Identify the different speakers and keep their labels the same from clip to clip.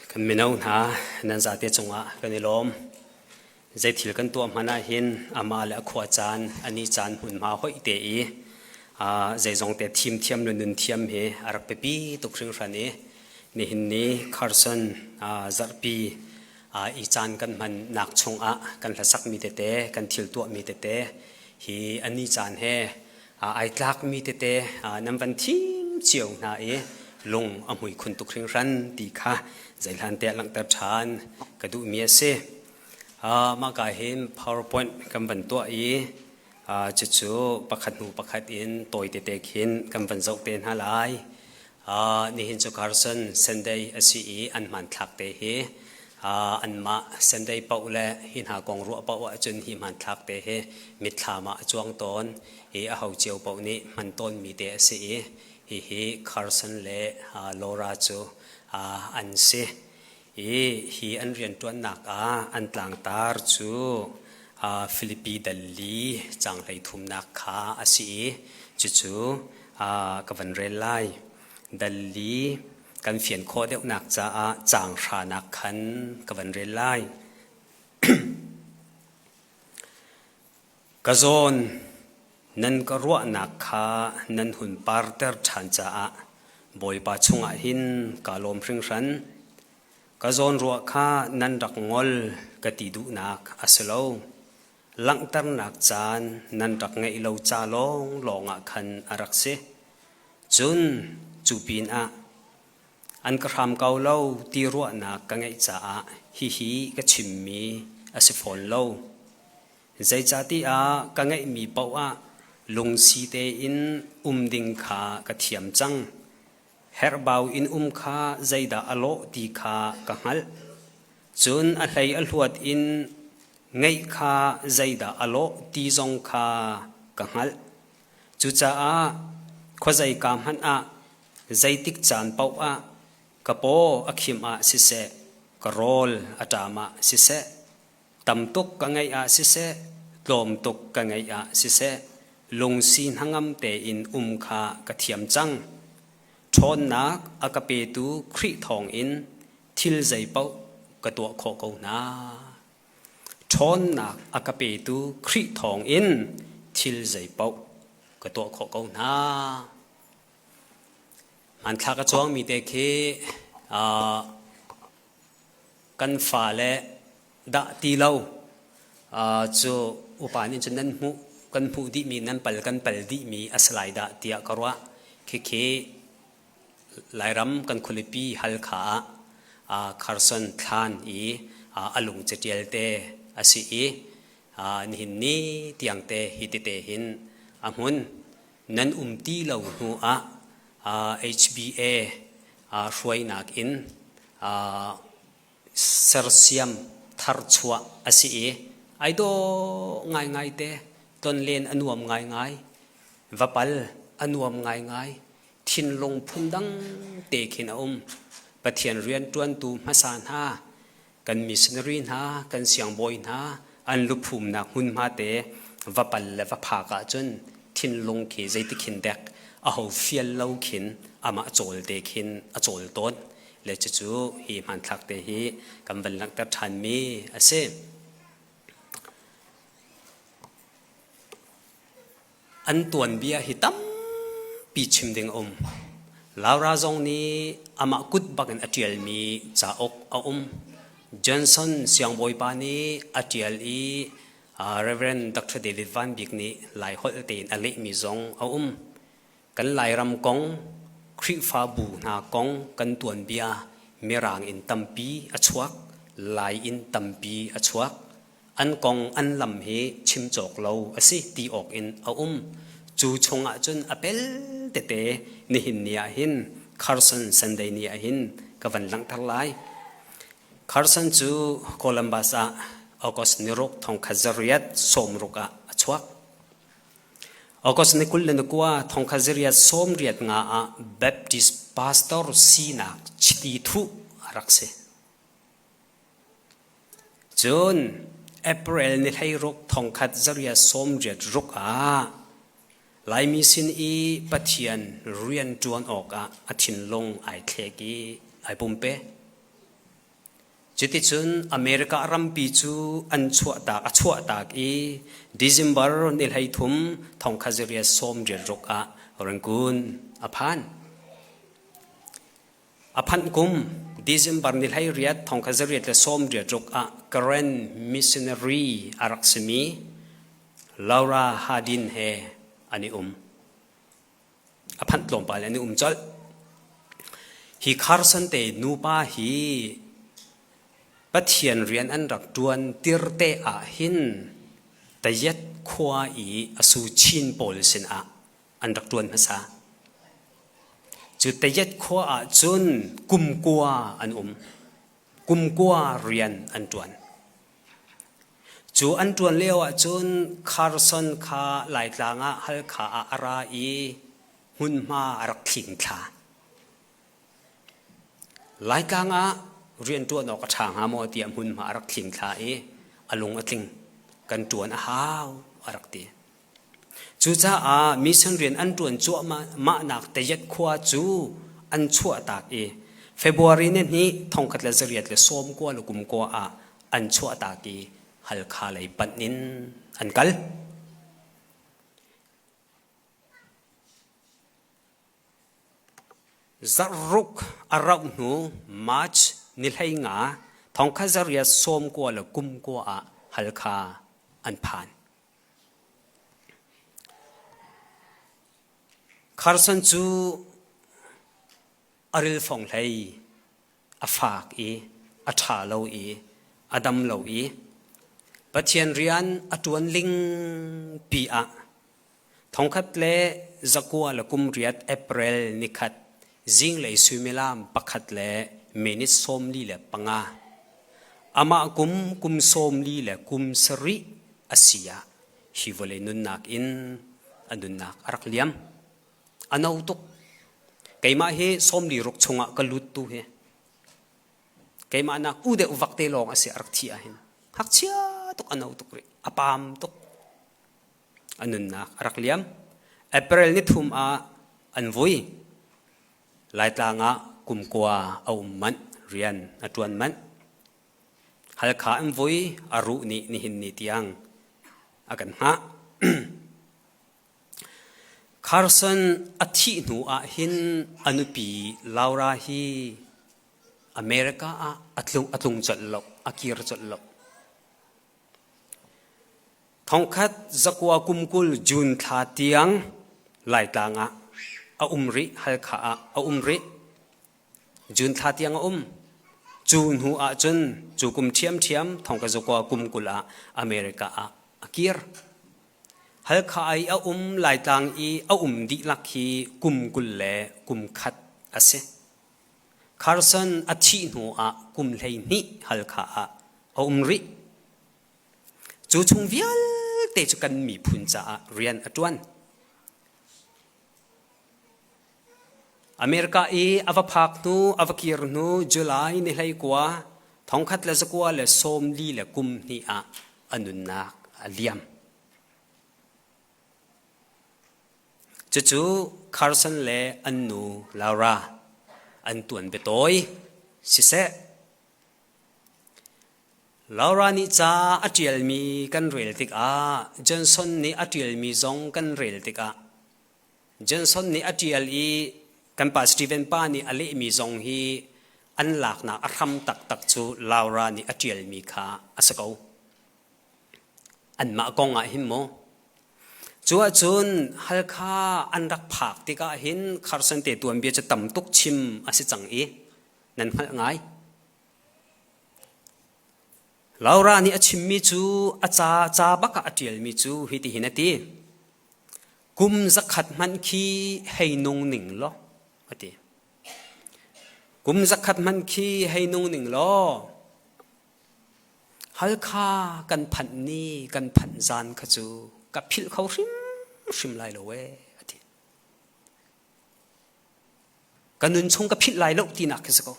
Speaker 1: Kan mino hna nan zate cungah kan i lawm. Zeithil kan tuah hmanh ah hin amah le a khua caan, a ni caan hmunhma hoih te i zeizong te thim thiam le nun thiam hi a rak biapi tuk hringhran i nihin ni Carson zarhpi i caan kan hmannak chungah kan hlasakmi tete, kan thil tuahmi tete hi a ni caan he ai tlakmi tete nan van thim cio hna i lung a hmui khun tuk hringhran ti kha zeihlan te langhter ṭhan ka duhmi a si. Mah ka hin PowerPoint kan van tuah i cucu pakhat hnu pakhat in tawi tete khin kan van zoh te hna lai. Nihin cu Carson Sunday a si i an hmanthlak te hi anmah Sunday paoh le hi hna kong ruah paoh ahcun hi hmanthlak te hi mitthlam ah a cuang tawn i aho cio paoh nih hman tawnmi te a si i hihi Carson le Laura cu an si. I hi an rianṭuannak ah an tlangtar cu Filipi dal li caang 33nak kha a si i cucu ka van rel lai. Dal li kan fian khawh deuhnak caah caang hranak khan ka van rel lai. Ka zawn nan ka ruahnak kha nan hun parter ṭhan caah Bawipa chungah hin kaa lawm hringhran. Ka zawnruah kha nan rak ngol ka ti duhnak a si lo. Langhternak caan nan rak ngeih lo ca lawnglawng ah khan a rak si. Cun cu pinah an ka hram ko lo ti ruahnak ka ngeih caah hihi ka chimmi a si fawn lo. Zeicahtiah ka ngeihmi paoh ah lungsi tein um ding kha ka thiam cang. Herhbau in um kha zeidah a lawh ti kha ka hngalh. Cun a hlei a hluat in ngeih kha zeidah a lawh ti zong kha ka hngalh. Cucaah khuazeika hmanh ah zeitik caan paoh ah ka paw a khim ah siseh, ka rawl a ṭam ah siseh, tam tuk ka ngeih ah siseh, tlawm tuk ka ngeih ah siseh, lungsi hnangam tein um kha ka thiam cang. Ṭhawnnak a ka petu Khrih thawngin thil zeipaoh ka tuah khawh ko hna. Ṭhawnnak a ka petu Khrih thawngin thil zeipaoh ka tuah khawh ko hna. Hmanthlak a cuangmi te khi kan fale dah ti lo cu upa nih cun nan hmuh kan hmuh dihmi nan pal kan pal dihmi a si lai dah tiah ka ruah. Khikhi Lairam kan khualipi Halkha ah Carson thlan i a lung catial te a si i nihin ni tiang te hi tete hin a hmun. Nan um ti lo hnu ah HBA hruainak in sersiam tharchuah a si i ai dawh ngaingai te, tonlen a nuam ngaingai, va pal a nuam ngaingai, thinlung phundang te khin a um. Pathian rianṭuantu hmasa hna, kan missionary hna, kan siangbawi hna an luphumnak hmunhma te va pal le va phak ahcun thinlung khi zeitikhin dek aho fial lo khin amah cawl te khin a cawl tawn. Le cucu hi hmanthlak te hi kan van langhter ṭhanmi a si. An tuanbia hi tampi chim ding a um. Laura zong nih amah kut bakin a ṭialmi cauk a um. Johnson siangbawipa nih a ṭial i Reverend Dr. David Van Bik nih Laiholh tein a lehmi zong a um. Kan Lairam kong, Khrihfabu hna kong kan tuanbia Mirang in tampi a chuak, Lai in tampi a chuak. An kong an lam hi chim cawk lo a si ti awk in a um. Cu chungah cun a pel tete nihin ni ah hin Carson Sunday ni ah hin ka van langhter lai. Carson cu Columbus ah August ni ruk 1960 ah a chuak. August ni 29 1985 ah Baptist pastor sinak chiti thuh a rak si. Cun April ni 16 1986 ah Laimi sin i Pathian rian ṭuan awkah a thinlung ai thlek i ai pumpe. Cuticun America rampi cu an chuahtak a chuahtak i December ni 13 thongkhat zariat 96 ah Rangoon a phan. A phanh kum December ni 18 thongkhat zariat le 86 ah Karen missionary a rak simi Laura Hardin he an i um. A phanh tlawmpal an i um colh. Hi Carson te nupa hi Pathian rian an rak ṭuan tirte ah hin Tayet khua i a su chin pawl sinah an rak ṭuan hmasa. Cu Tayet khua ah cun kumkua an um. Kumkua rian an ṭuan. Cu an ṭuan lio ahcun Carson kha Laitlang ah Halkha ah a ra i hmunhma a rak thlingthla. Laitlang ah rianṭuan awk a ṭha hnga maw tiah hmunhma a rak thlingthla i a lung a tling. Kan ṭuan a hau a rak ti. Cucaah mission rian an ṭuan cuahmahnak Tayet khua cu an chuahtak i February ni hnih thongkhat le zariat le sawmkua le kumkua ah an chuahtak i Halkha lei panh in an kal. Zarhruk a rauh hnu March ni 15 thongkhat zariat sawmkua le kumkua ah Halkha an phan. Carson cu a rilfong hlei a fak i a ṭha lo i a dam lo i Pathian rian a ṭuan lingpi ah thongkhat le zakua le kum riat April nikhat zinglei suimilam pakhat le minute 45 amah kum kum 40 le kum sarih a si ah hi vawlei nunnak in a nunnak a rak liam. A no tuk. Keimah hi 46 chungah ka lut tu hi. Keimah nak u deuh vak te lawng a si a rak thi ahhin. Ngakchia tuk a no tuk rih. A paam tuk. A nunnak a rak liam. April ni thum ah an vui. Laitlang ah kumkua a um manh, rian a ṭuan manh. Halkha an vui a ruh nih nihin ni tiang a kan hngah. Carson a thih hnu ah hin a nupi Laura hi America ah a tlung, a tlung colh lo, a kir colh lo. Thongkhat zakua kum 20 June thla tiang Laitlang ah a um rih, Halkha ah a um rih. June thla tiang a um. Cu hnu ahcun cu kum ṭhiamṭhiam thongka zakua kum 20 ah America ah a kir. Halkha i a um Laitlang i a um dihlak hi kum 20 le kum khat a si. Carson a thih hnu ah kum 12 Halkha ah a um rih. Cu chung vialte cu kan miphun caah rian a ṭuan. America i a va phak hnu, a va kir hnu July ni 19, 1942 ah a nunnak a liam. Cucu Carson le an nu Laura an tuan biatawi siseh. Laura nih ca a ṭialmi kan rel tikah Johnson nih a ṭialmi zong kan rel tikah Johnson nih a ṭial i kan pa Stephen pa nih a lehmi zong hi an laknak a hram taktak cu Laura nih a ṭialmi kha a si ko. Anmah kong ah hin maw? Cu ahcun Halkha an rak phak tikah hin Carson te tuanbia cu tam tuk chim a si cang i nan hngalh ngai. Laura nih a chimmi cu a ca ca bak ah a ṭialmi cu hitihin a ti. Kum zakhat hmanh khi hei nung ning law a ti. Kum zakhat hmanh khi hei nung ning law Halkha kan phanh ni kan phanh zan kha cu ka philh kho hrimhrim lai lo ee a ti. Ka nun chung ka philh lai lo tinak khi si ko.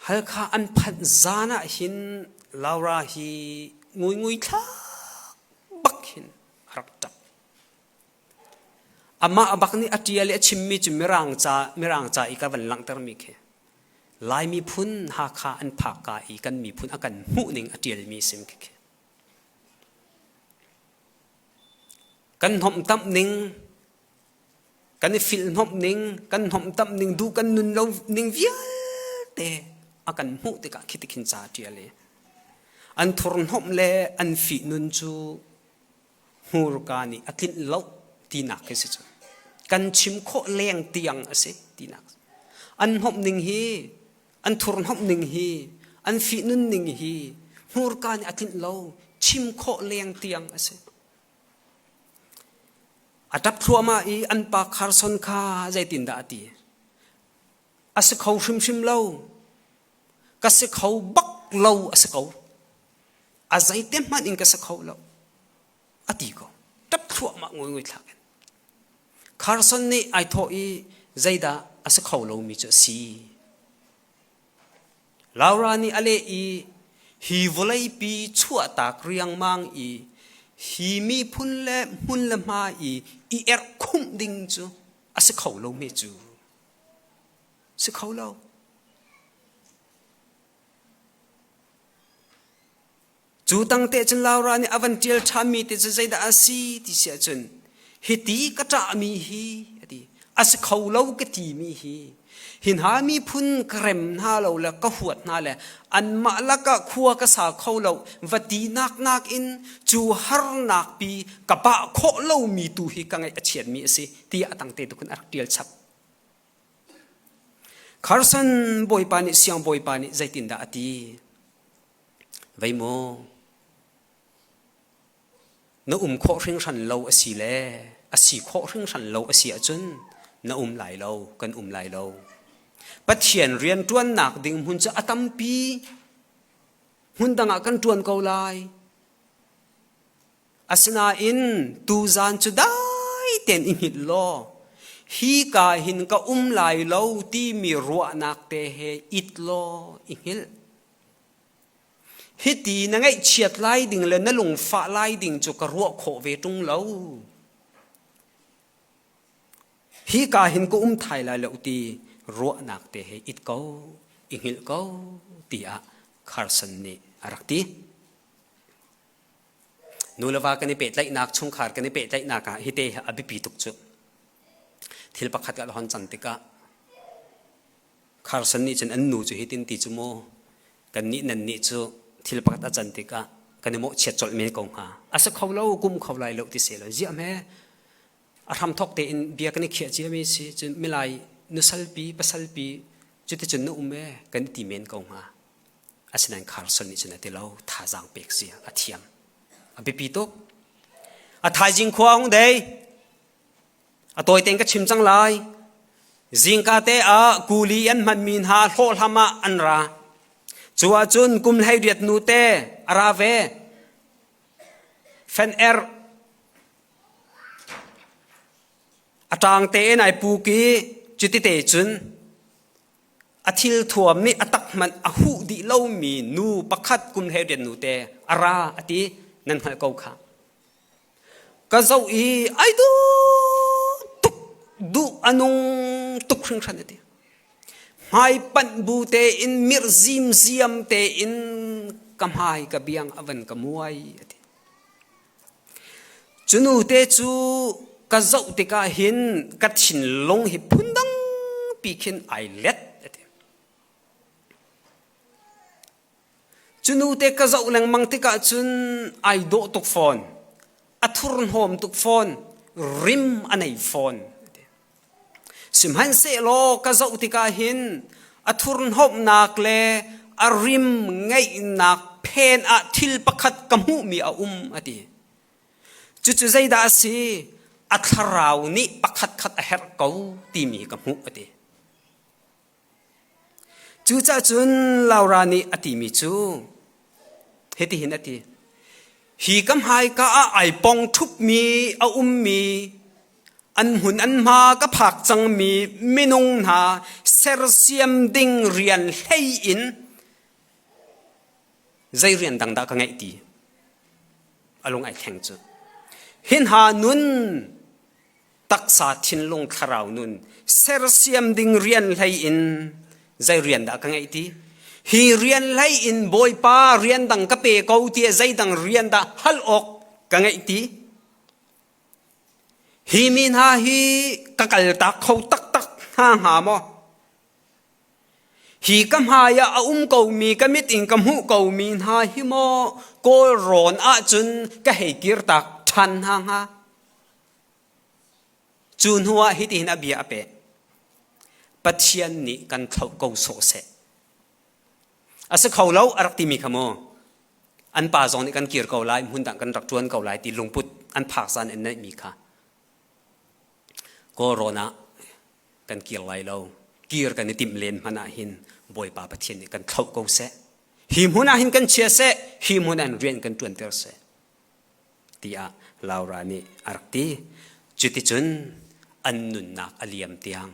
Speaker 1: Halkha an phanh zan ah hin Laura hi nguingui thlak bak hin a rak ṭap. Amah bak nih a ṭial i a chimmi cu Mirang ca, Mirang ca i ka van langhtermi khi. Lai miphun Hakha an phak ka i kan miphun a kan hmuh ning a ṭialmi sim khi. Kan hnawmhtamh ning, kan i filhhnawmh ning, kan hnawmhtamh ning, duh kan nun lo ning vialte a kan hmuh tikah khi tikhin ca a ṭial i an thurhnawmh le an fihnun cu hmurka nih a tlinh lo tinak khi si cu. Kan chim khawh leng tiang a si tinak. An hnawmh ning hi, an thurhnawmh ning hi, an fihnun ning hi hmurka nih a tlinh lo, chim khawh leng tiang a si. A ṭap thluahmah i an pa Carson kha zeitindah a ti? A si kho hrimhrim lo. Ka si kho bak lo a si ko. A zeite hmanh in ka si kho lo. A ti ko. Ṭap thluahmah ngoi thlak in. Carson nih ai thawh i zeidah a si kho lomi cu a si. Laura nih a leh i hi vawleipi chuahtak riangmang i hi miphun le hmun le hma i i erhkhumh ding cu a si kho lomi cu si kho lo. Cu tangte cun Laura nih a van ṭial ṭhanmi te cu zeidah a si ti si ahcun hiti ka ṭahmi hi a ti a si kho lo ka timi hi hi hna miphun ka rem hna lo le ka huat hna le anmah lakah khua ka sa kho lo va ti nak nakin cu harnak pi ka pah khawh lomi tu hi ka ngaih a chiatmi a si tiah a tangte tu khin a rak ṭial chap. Carson bawipa nih siang bawipa nih zeitindah a ti? Vei maw? Na um khawh hringhran lo a si le a si khawh hringhran lo a si ahcun na um lai lo, kan um lai lo. Pathian rianṭuannak ding hmun cu a tampi. Hmun dang ah kan ṭuan ko lai. Asinain tuzaan cu dai tein i hngilh law hi ka hin ka um lai lo timi ruahnak te he it law i hngilh. Hiti na ngaihchiat lai ding le na lungfah lai ding cu ka ruah khawh ve ṭung lo. Hi ka hin ka um thai lai lo ti ruahnak te he it ko, i hngilh ko tiah Carson nih a rak ti. Nu le va kan i pehtlaihnak, chungkhar kan i pehtlaihnak ah hite hi a biapi tuk cu. Thil pakhat ka hon can tikah Carson nih cun an nu cu hitin ti cu mu, kannih nannih cu thil pakhat a can tikah kan i mawhchiat colh men ko hnga. A si kho lo, kum kho lai lo ti se lo. Ziah hme, a hramthok tein bia kan i khiah ciami si cun milai nusalpi, pasalpi cuticun na um e kan i ti men ko hnga. Asinain Carson nih cun a ti lo, thazaang pek zia a thiam. A biapi tuk. A thaizing khua hung dei. A tawi tein ka chim cang lai. Zingka te ah kuli an hmanmi hna hlawhhlam ah an ra. Cu ahcun kum 18 nu te a ra ve. Fen er a ṭang tein ai puk i cuti te cun a thil thuam nih a tak hmanh a huh dih lomi nu pakhat kum 18 nu te a ra a ti nan hngalh ko kha. Ka zoh i ai duh tuk duh a nung tuk hringhran a ti. Hmaipanh bu tein mirh zimziam tein ka hmai ka biang a van ka muai a ti. Cu nu te cu ka zoh tikah hin ka thinlung hi phundang pi khin ai let a ti. Cu nu te ka zoh lengmang tikah cun ai dawh tuk fawn. A thurhnawm tuk fawn. Rim a nei fawn. Sihmanhsehlaw ka zoh tikah hin a thurhnawmhnak le a rim ngeihnak phen ah thil pakhat ka hmuhmi a um a ti. Cucu zeidah a si? A thlarau nih pakhatkhat a herh ko timi ka hmuh a ti. Cucaah cun Laura nih a timi cu hitihin a ti. Hi ka hmaika ah ai pong ṭhupmi a ummi an hmun an hma ka phak cangmi minung hna sersiam ding rian hlei in zei rian dang dah ka ngeih ti a lung ai thleng cu. Hi hna nun taksa thinlung thlarau nun sersiam ding rian hlei in. Zei rian dah ka ngeih ti? Hi rian hlei in Bawipa rian dang ka pe ko ti zeidang rian dah hal awk ka ngeih ti? Hi mi hna hi ka kaltak kho taktak hna hnga maw? Hi ka hmai ah a um komi ka mit in ka hmuh komi hna hi maw Kawlrawn ahcun ka hei kirtak ṭhan hna hnga? Cu hnuah hitihin a bia a peh. Pathian nih kan thloh ko sawh seh. A si kho lo a rak timi kha mu. An pa zong nih kan kir ko lai, hmun dang kan rak ṭuan ko lai ti lungput an phak zan in neihmi kha. Kawlrawn ah kan kir lai lo. Kir kan i timh len hmanh ah hin Bawipa Pathian nih kan thloh ko seh. Hi hmun ah hin kan chia seh, hi hmun ah hin rian kan ṭuanter seh. Tiah Laura nih a rak ti. Cuticun an nunnak a liam tiang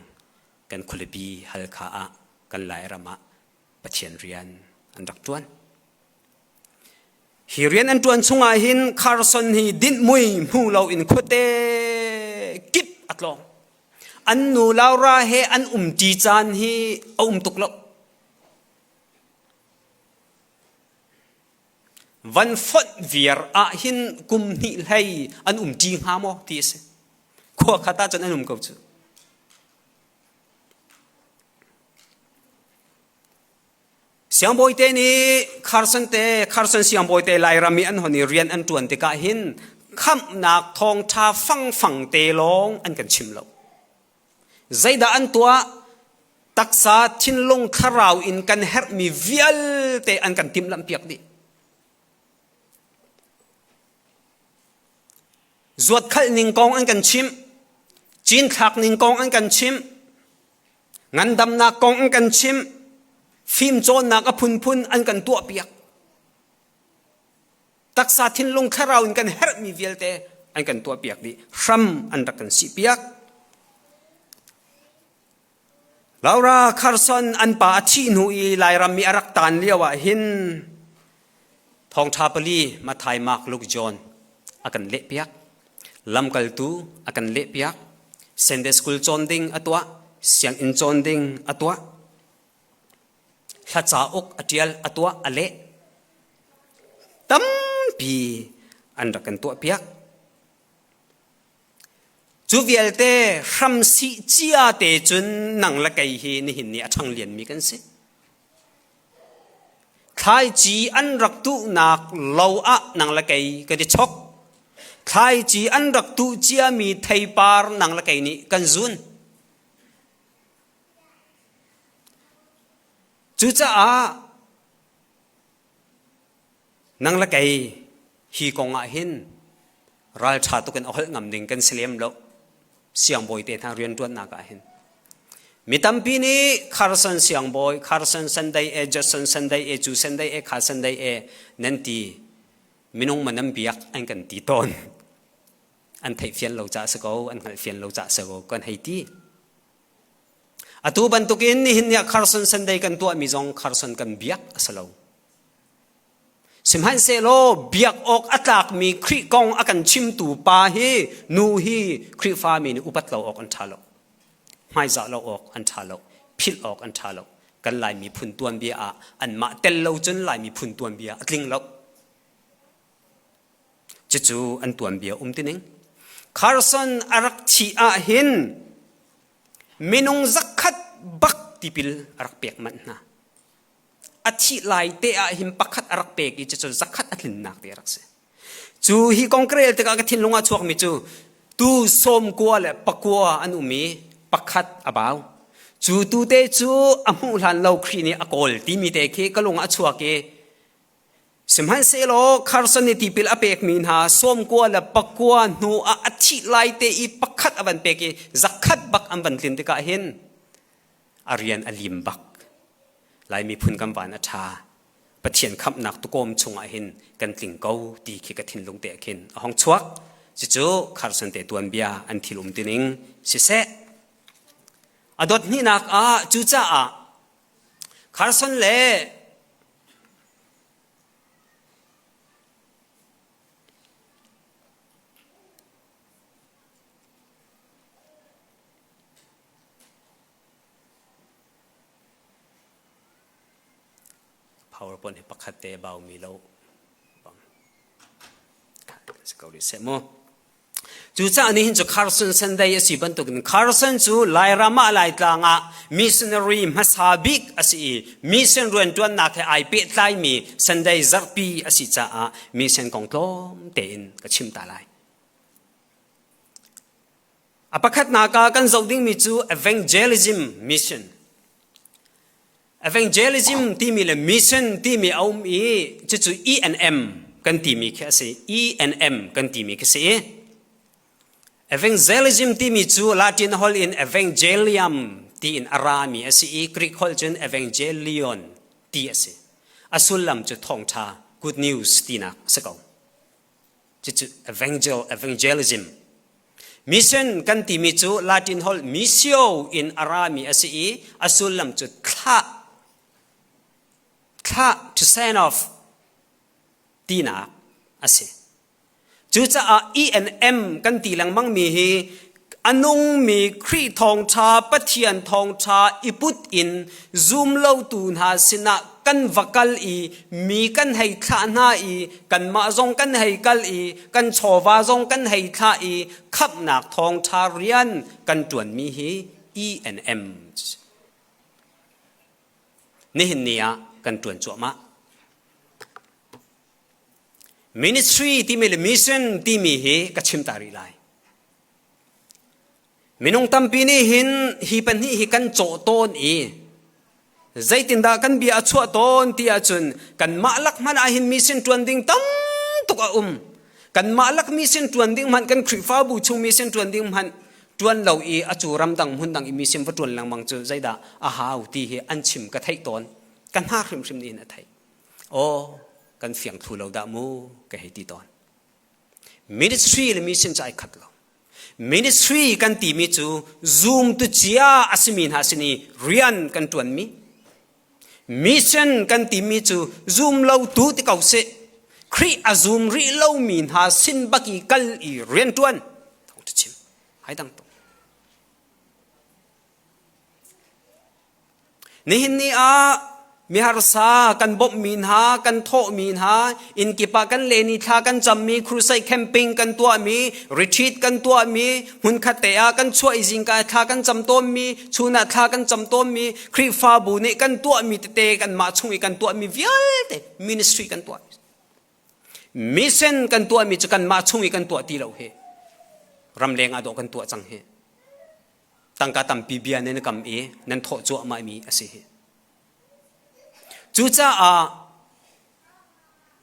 Speaker 1: kan khualipi Halkha ah kan Lairam ah Pathian rian an rak ṭuan. Hi rian an ṭuan chungah hin Carson hi dinh mui hmu loin khuate kip a tlawng. An nu Laura he an umṭi caan hi a um tuk lo. Van fonh viar ah hin kum hnih hlei an umṭi hnga maw ti a si. Khua khat ahcun an um ko cu. Siangbawi te nih Carson te Carson siangbawi te Lairam i an hon i rian an ṭuan tikah hin khamhnak thawngṭha fangfang te lawng an kan chim lo. Zeidah an tuah? Taksa, thinlung, thlarau in kan herhmi vialte an kan timhlamhpiak dih. Zuatkhalh ning kong an kan chimh. Cinthlak ning kong an kan chimh. Ngandamnak kong an kan chimh. Fimcawnnak a phunphun an kan tuahpiak. Taksa thinlung thlarau in kan herhmi vialte an kan tuahpiak dih. Hram an rak kan sihpiak. Laura Carson an pa a thih hnu i Lairam i a rak taan lio ah hin thawngṭha pali Matthai, Mark, Luke, John a kan lehpiak. Lamkaltu a kan lehpiak. Sunday school cawn ding a tuah. Sianginn cawn ding a tuah. Hla cauk a ṭial a tuah a leh. Tampi an rak kan tuahpiak. Cu vialte hramsih cia te cun nang le kei hi nihin ni a ṭhang lianmi kan si. Thlaici an rak tuhnak lo ah nang le kei kan i chok. Thlaici an rak tuh ciami theipar nang le kei nih kan zun. Cucaah Nang le kei hi kong ah hin ralṭha tuk in a holh ngam ding kan si lem lo. Siangbawi te hna rianṭuannak ah hin. Mi tampi nih Carson siangbawi, Carson Sunday e, Judson Sunday e, cu Sunday e, kha Sunday e nan ti. Minung ma nan biak an kan ti tawn. An theih fian lo caah si ko, an hngalh fian lo caah si ko kan hei ti. Atu bantukin nihin ni ah Carson Sunday kan tuahmi zong Carson kan biak a si lo. Sihmanhsehlaw biak awk a tlakmi Khrih kong a kan chimtu pa hi nu hi Khrihfami nih upat lo awk an ṭha lo. Hmaizah lo awk an ṭha lo. Philh awk an ṭha lo. Kan Lai miphun tuanbia ah anmah tel lo cun Lai miphun tuanbia a tling lo. Cucu an tuanbia um tining. Carson a rak thih ah hin minung zakhat bak tipil a rak pek manh hna. A thih lai te ah hin pakhat a rak pek i cucu zakhat a tlinnak te a rak si. Cu hi kong ka rel tikah ka thinlung ah chuakmi cu tu sawmkua le pakua an um i pakhat a bau. Cu tu te cu a hmuh hlan lo Khrih nih a kawl timi te khi ka lung ah a chuak i Sihmanhsehlaw Carson nih tipil a pekmi hna sawmkua le pakua hnu ah a thih lai te i pakhat a van pek i zakhat bak an van tlin tikah hin a rian a lim bak. Lai miphun kan van a ṭha. Pathian khamhnak tukawm chungah hin kan tling ko ti khi ka thinlung te khin a hong chuak. Cucu Carson te tuanbia an thil um tining siseh. A dot hnihnak ah cucaah Carson le PowerPoint hi pakhat te baumi lo. Si ko rih seh mu. Cucaah nihin cu Carson Sunday a si bantukin Carson cu Lairam ah Laitlang ah missionary hmasa bik a si i mission rianṭuannak he ai pehtlaimi Sunday zarhpi a si caah mission kong tlawm tein ka chim ta lai. A pakhatnak ah kan zoh dingmi cu evangelism mission. Evangelism timi le mission timi a um i cucu E&M kan timi khi a si. E&M kan timi khi si. Evangelism timi cu Latin holh in evangelium tiin a rami a si i Greek holh cun evangelion ti a si. A sullam cu thawngṭha, good news tinak a si ko. Cucu evangel, evangelism. Mission kan timi cu Latin holh missio in a rami a si i a sullam cu thlah, thlah to send off tinak a si. Cucaah E and M kan ti lengmangmi hi a nungmi Khrih thawngṭha Pathian thawngṭha i put in zumlotu hna sinah kan va kal i mi kan hei thlah hna i kanmah zong kan hei kal i kan chawva zong kan hei thlah i khamhnak thawngṭha rian kan ṭuanmi hi E&M nihin ni ah kan ṭuan cuahmah. Ministry timi le mission timi hi ka chim ta rih lai. Minung tampi nih hin hi pahnih hi kan cawh tawn i zeitindah kan bia a chuah tawn ti ahcun kanmah lak hmanh ah hin mission ṭuan ding tam tuk a um. Kanmah lak mission ṭuan ding hmanh kan Khrihfabu chung mission ṭuan ding hmanh ṭuan lo i a cu ramdang hmundang i mission va ṭuan lengmang cu zeidah a hau ti hi an chim ka theih tawn. Ka hna hrimhrim nih hin a theih. Aw, kan fiang thlu lo dah mu ka hei ti tawn. Ministry le mission cu ai khat lo. Ministry kan timi cu zumtu cia a simi hna sin i rian kan ṭuanmi. Mission kan timi cu zum lotu ti ko sih. Khrih a zum rih lomi hna sin bak i kal i rian ṭuan. Thawngṭha chim. Hai dang tuk. Nihin ni ah miharsa kan bawmhmi hna, kan thawhmi hna, inn kip ah kan len i thla kan cammi, crusade camping kan tuahmi, retreat kan tuahmi, hmunkhat te ah kan chuah i zingka thla kan cam tawnmi, chun ah thla kan cam tawnmi, Khrihfabu nih kan tuahmi tete kanmah chung i kan tuahmi vialte ministry kan tuah. Mission kan tuahmi cu kanmah chung i kan tuah ti lo hi. Ramleng ah dawh kan tuah cang hi. Tangka tampi bia nan kam i nan thawh cuahmah mi a si hi. Cucaah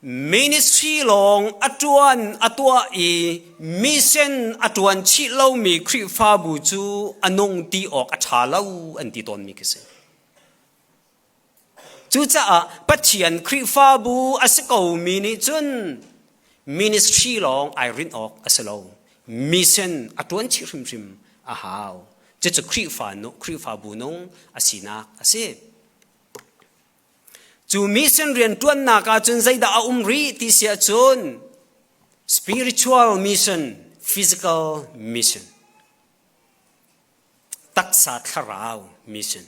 Speaker 1: ministry lawng a ṭuan a tuah i mission a ṭuan chih lomi Khrihfabu cu a nung ti awk a ṭha lo an ti tawnmi khi si. Cucaah Pathian Khrihfabu a si komi nih cun ministry lawng ai rinh awk a si lo. Mission a ṭuan chih hrimhrim a hau. Cucu Khrihfa Khrihfabu nung a sinak a si. Cu mission rian ṭuannak ah cun zeidah a um rih ti si ahcun spiritual mission, physical mission, taksa thlarau mission.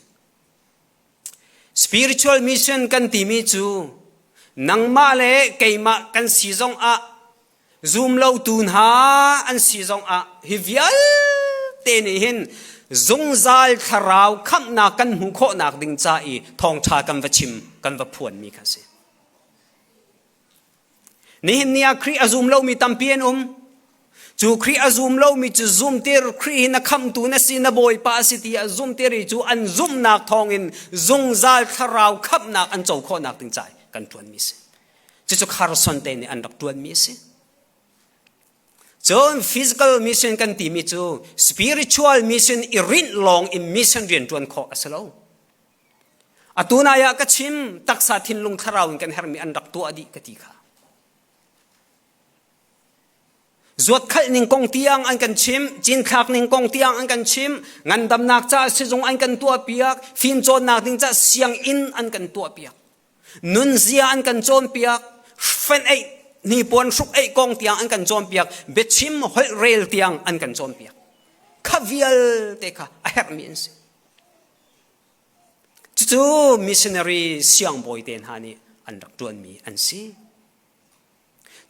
Speaker 1: Spiritual mission kan timi cu nangmah le keimah kan si zong ah zumlotu hna an si zong ah hi vialte nih hin zungzal thlarau khamhnak kan hmuh khawhnak ding ca i thawngṭha kan va chim kan va phuanmi kha a si. Nihin ni ah Khrih a zum lomi tampi an um. Cu Khrih a zum lomi cu zumtir Khrih hi na khamhtu na si na Bawipa a si ti a zumtir i cu an zumhnak thawngin zungzal thlarau khamhnak an co khawhnak ding ca kan ṭuanmi si. Cucu Carson te nih an rak ṭuanmi a si. Cun physical mission kan timi cu spiritual mission i rinh lawng in mission rian ṭuan khawh a si lo. Atu nai ah ka chim taksa thinlung thlarau in kan herhmi an rak tuah dih ka ti kha. Zuatkhalh ning kong tiang an kan chim, cinthlak ning kong tiang an kan chim, ngandamnak ca sizung an kan tuahpiak, fimcawnnak ding ca sianginn an kan tuahpiak. Nunzia an kan cawnpiak, fenh eih hnipuan hruk eih kong tiang an kan cawnpiak, biachim holh rel tiang an kan cawnpiak. Kha vialte kha a herhmi an si. Cucu missionary siangbawi te hna nih an rak ṭuanmi an si.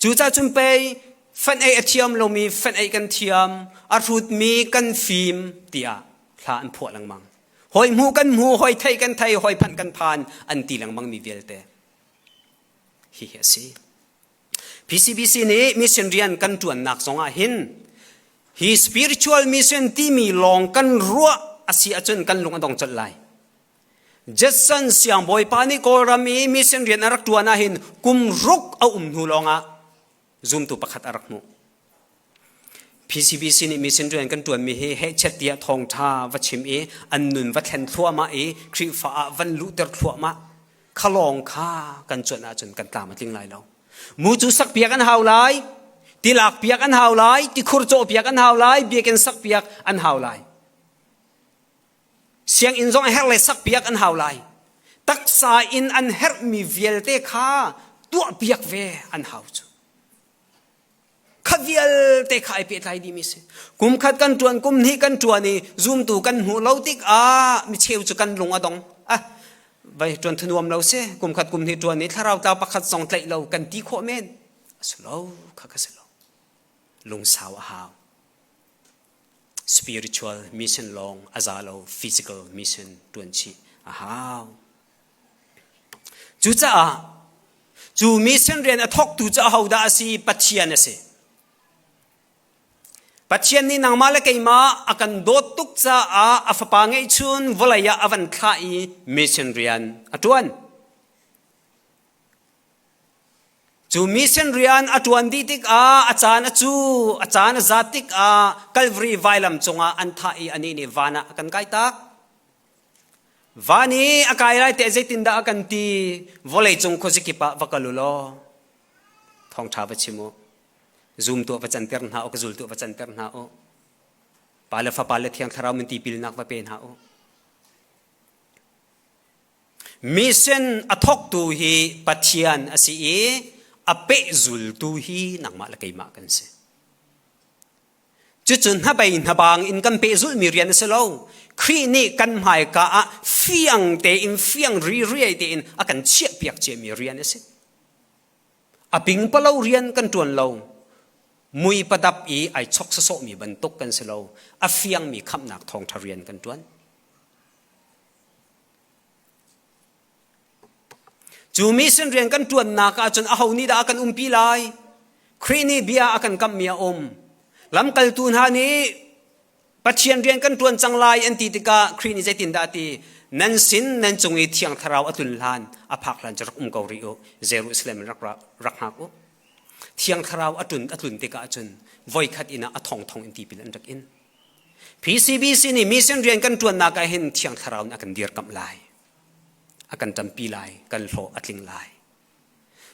Speaker 1: Cucaah cun pei fenh ei a thiam lomi fenh ei kan thiam, a hrutmi kan fim tiah hla an phuah lengmang. Hawi hmuh kan hmu, hawi theih kan thei, hawi phanh kan phan an ti lengmangmi vialte. Hihi a si. PCBC nih mission rian kan ṭuannak zongah hin hi spiritual mission timi lawng kan ruah a si ahcun kan lung a dong colh lai. Jetson siangbawipa nih Kawlram i mission rian a rak ṭuan ahhin kum ruk a um hnu lawngah zumtu pakhat a rak hmuh. PCBC nih mission rian kan ṭuanmi hi hehchet tiah thawngṭha va chim i an nun va thlen thluahmah i Khrihfa ah van luhter thluahmah kha lawng kha kan cuanh ahcun kan tlam a tling lai lo. Mucu sakpiak an hau lai, tilak piak an hau lai, tikhur cawhpiak an hau lai, biakinn sakpiak an hau lai. Sianginn zong a herh le sakpiak an hau lai. Taksa in an herhmi vialte kha tuahpiak ve an hau cu. Kha vialte kha ai pehtlai dihmi si. Kum khat kan ṭuan, kum hnih kan ṭuan i zumtu kan hmuh lo tikah micheu cu kan lung a dong. Ah, vai ṭuan thunuam lo si. Kum khat kum hnih ṭuan i thlarau tlau pakhat zong tlaih lo kan ti khawh men. A si lo, kha ka si lo. Lungsau a hau. Spiritual mission lawng a za lo, physical mission ṭuan chih a hau. Cucaah cu mission rian a thawktu cu ahodah a si? Pathian a si. Pathian nih nangmah le keimah a kan dawt tuk caah a fapa ngeihchun vawlei ah a van thlah i mission rian a ṭuan. Cu mission rian a ṭuan dih tikah a caan a cu, a caan a zat tikah Calvary vailam cungah an thah i anih nih van ah a kan kaitak. Van i a kai lai teh zeitindah a kan ti? Vawleicung khuazakip ah va kal u law thawngṭha va chim u. Zumtu ah va canter hna u, ka zultu ah va canter hna u. Pa le Fapa le Thiang Thlarau min tipilnak va pe hna u. Mission a thawktu hi Pathian a si i a pehzultu hi nangmah le keimah kan si. Cucu hnabei hnabang in kan pehzulhmi rian a si lo. Khrih nih kan hmaika ah fiang tein fiang ririai tein a kan chiahpiak ciami rian a si. A pingpalo rian kan ṭuan lo. Mui padap i ai chok sawsawhmi bantuk kan si lo. A fiangmi khamhnak thawngṭha rian kan ṭuan. Cu mission rian kan ṭuannak ahcun aho nih dah a kan umpi lai? Khrih nih bia a kan kamhmi a um. Lamkaltu hna nih Pathian rian kan ṭuan cang lai an ti tikah Khrih nih zeitindah a ti? Nan sin nan cung i Thiang Thlarau a tlun hlan, a phak hlan cu rak um ko rih u. Jerusalem in rak, rak hngak u. Thiang Thlarau a tlun, a tlun tikah cun voikhat inn ah a thongthong in tipil an rak in. PCBC nih mission rian kan ṭuannak ah hin Thiang Thlarau nih a kan dirkamh lai. A kan ṭampi lai, kan hlawh a tling lai.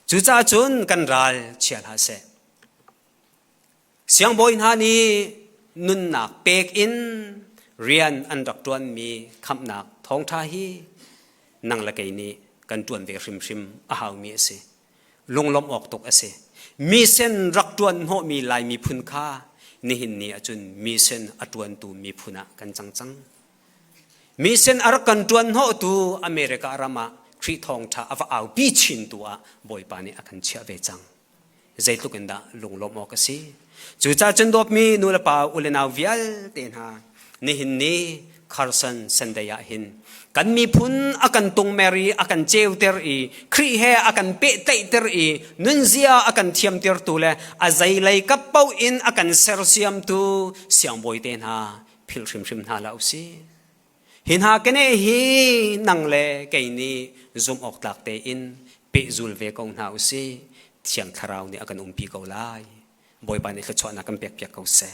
Speaker 1: Cucaah cun kan ral chia hlah seh. Siangbawi hna nih nunnak pek in rian an rak ṭuanmi khamhnak thawngṭha hi nang le kei nih kan ṭuan ve hrimhrim a haumi a si. Lunglawmh awk tuk a si. Mission rak ṭuan hnawhmi Lai miphun kha nihin ni ahcun mission a ṭuantu miphun ah kan cang cang. Mission a rak kan ṭuan hnawhtu America ram ah Khrih thawngṭha a va aupi chintu ah Bawipa nih a kan chiah ve cang. Zeitluk in dah lunglawmh awk a si. Cucaah cun dawtmi nu le pa u le nau vialte hna nihin ni Carson Sunday ah hin kan miphun a kan tungmer i a kan ceuter i Khrih he a kan pehtlaihter i nunzia a kan thiamtertu le a zeilei kap paoh in a kan sersiamtu siangbawi te hna philh hrimhrim hna hlah usih. Hi hna keneh hi nang le kei nih zumh awk tlak tein pehzul ve ko hna usih. Thiang Thlarau nih a kan umpi ko lai. Bawipa nih thluachuahnak kan pekpiak ko seh.